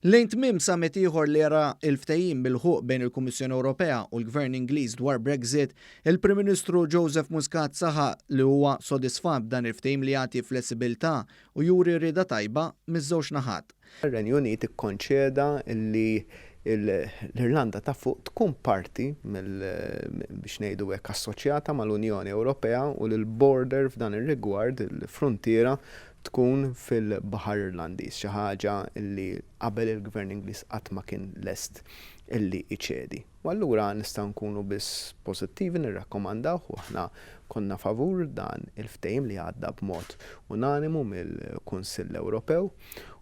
Lejn tmiem summit ieħor li ra l-ftehim milħuq bejn il-Kummissjoni Ewropea u l-Gvern Ingliż dwar Brexit, il-Prim Ministru Joseph Muscat saħaq li huwa sodisfatt b'dan il-ftehim li jagħti flessibilità u juri rieda tajba miż-żewġ naħat. Ir-Renju Unit ikkonċeda li l-Irlanda ta' Fuq tkun parti mill, biex ngħidu hekk, assoċjata mal-Unjoni Ewropea u li l-border f'dan ir-rigward, il-fruntiera, tkun fil-Baħar Irlandiż, xi ħaġa li qabel il-Gvern Ingliż qatt ma kien lest illi jċedi. U allura nistgħu nkunu biss pożittivi, nirrakkomandawh u aħna konna favur dan il-ftehim li għadda b'mod unanimu mill-Kunsill Ewropew.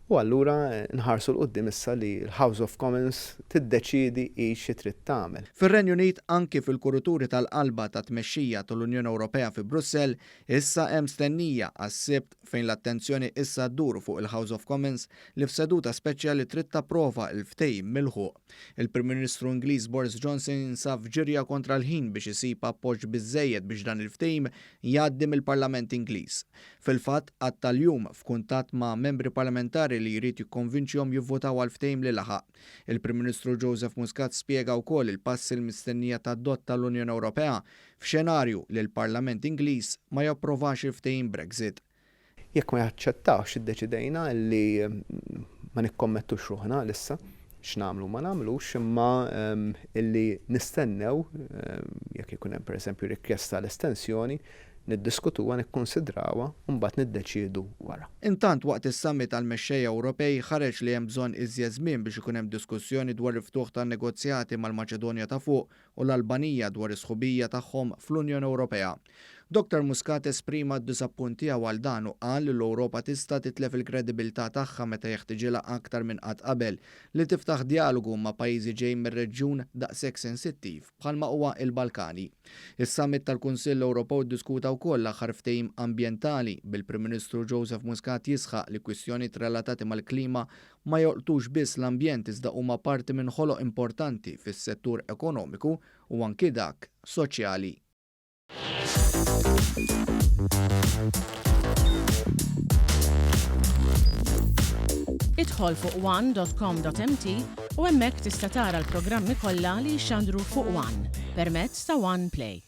U allura nħarsu 'l quddiem issa li l-House of Commons tiddeċiedi hi xi trid tagħmel. Fir-Renju Unit, anki fil-kurituri tal-qalba tat-tmexxija tal-Unjoni Ewropea fi Brussell, Issa hemm stennija għas-Sibt fejn l-attenzjoni issa ddur fuq il-House of Commons li f'seduta speċjali trid tapprova l-ftehim milħuq. Il-Prim Ministru Ingliż Boris Johnson jinsab f'ġirja kontra l-ħin biex isib appoġġ biżżejjed biex dan il-ftehim jgħaddi mill-Parlament Ingliż. Fil-fatt, qatta' l-jum f'kuntatt ma' membri parlamentari li jrid jikkonvinċihom jivvutaw għall-ftehim li laħaq. Il-Prim Ministru Joseph Muscat spjega wkoll il-passi l-mistennija tadotta l-Unjoni Ewropea f'xenarju li l-Parlament Ingliż ma japprovax il-ftehim Brexit. Jekk ma jaċċettawx iddeċidejna li ma nikkommettux ruħna għalissa x'nagħmlu u ma nagħmlux imma illi nistennew jekk ikun hemm pereżempju rikjesta għal estensjoni niddiskutuha, nikkunsidrawha u mbagħad niddeċiedu wara. Intant waqt is-summit għall-mexxejja Ewropej ħareġ li hemm bżonn iżjed żmien biex ikun hemm diskussjoni dwar il-ftuħ tan-negozjati mal-Maċedonja ta' Fuq u l-Albanija dwar is-sħubija tagħhom fl-Unjoni Ewropea. Dottor Muscat esprima d-diżappunt tiegħu għal dan u qal li l-Ewropa tista' titlef il-kredibilità tagħha meta jeħtiġilha aktar minn qatt qabel li tiftaħ djalogu ma' pajjiżi ġejjin mir-reġjun daqshekk sensittiv bħalma huwa l-Balkani. Is-summit tal-Kunsill Ewropew ddiskuta wkoll l-aħħar ftehim ambjentali, bil-Prim Ministru Joseph Muscat jisħaq li kwistjonijiet relatati mal-klima ma jolqtux biss l-ambjent iżda huma parti minn ħoloq importanti fis-settur ekonomiku u anki dak soċjali. Idħol fuq one dot com dot mt u hemmhekk tista' tara l-programmi kollha li jixxandru fuq one permezz ta' One Play.